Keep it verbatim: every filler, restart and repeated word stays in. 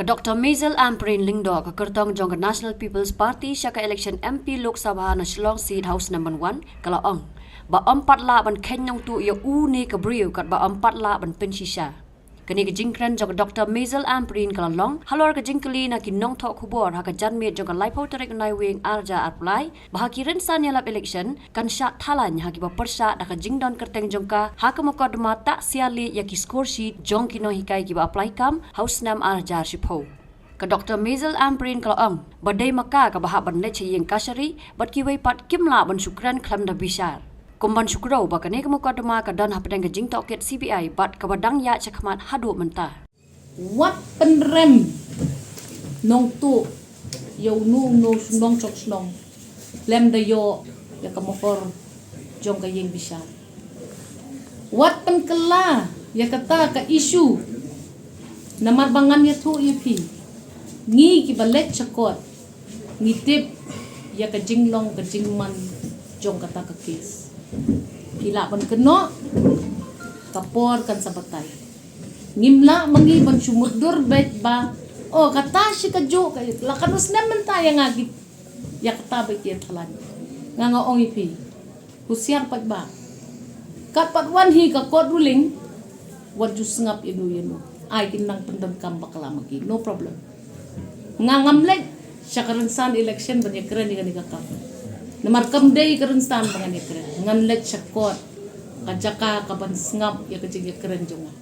Doctor Maisel Ampareen Lyngdoh, ka kyrtong jong ka National People's Party sha ka election M P Lok Sabha na Shillong Seat House Number One, ka la ong ba ym pat lah ban kheiñ nongtuh ïa une ka briew katba ym pat lah ban pynshisha. Kane ka jingkren jong ka Doctor Maisel Ampareen ka la long halor ka jingkylli na ki nongthoh khubor ha ka janmiet jong ka laiphew tarik u Naiwieng arhajar arphew lai, ba ha ki rynsan ïalap election kan shah thalan ha kiba pyrshah da ka jingdon kyrteng jong ka ha ka mukotduma tah siar lieh ïa ki score sheet jong ki nonghikai kiba apply kam ha u snem arhajar shiphew. Ka Doctor Maisel Ampareen ka la ong ba dei ma ka kaba hap ban leit sha ïing kashari bad kiwei pat kim lah ban shu kren khlem da bishar. Kum ban shu kdew ba kane ka mukotduma ka don hapdeng ka jingtohkit C B I bad kaba dang ïaid shakhmat haduh mynta. Wat pynrem nongtuh ïa uno uno shnong shong shnong lem da ïoh ïa ka mohor jong ka ïing bishar. Wat pynkylla ïa kata ka issue. Namar ba ngan ïathuh ïa phi, ngi kiba leit sha kot ngi tip ïa ka jinglong ka jingman jong kata ka kes. Ki lah ban kynnoh, ka por kan sa batai. Ngim lah ma ngi ban shu mutdur beit ba, oh, kata shi kajuh ka, la katno snem mynta ïa nga ki, ïa kata ba ki ïa thalan. Nga nga ong ïa phi, husiar pat ba kat pat wan hi ka court ruling, wat ju sngap ïa no ïa no. Ai kin nang pyndonkam bakla ma ki, no problem. Nga ngam leit sha ka rynsan election ban ïa kren ïa kane ka kam. Namar kam dei ka rynsan ba ngan ïa kren. Ngan leit sha court, ka jaka ka ban sngap ïa ka jingïakren jong nga.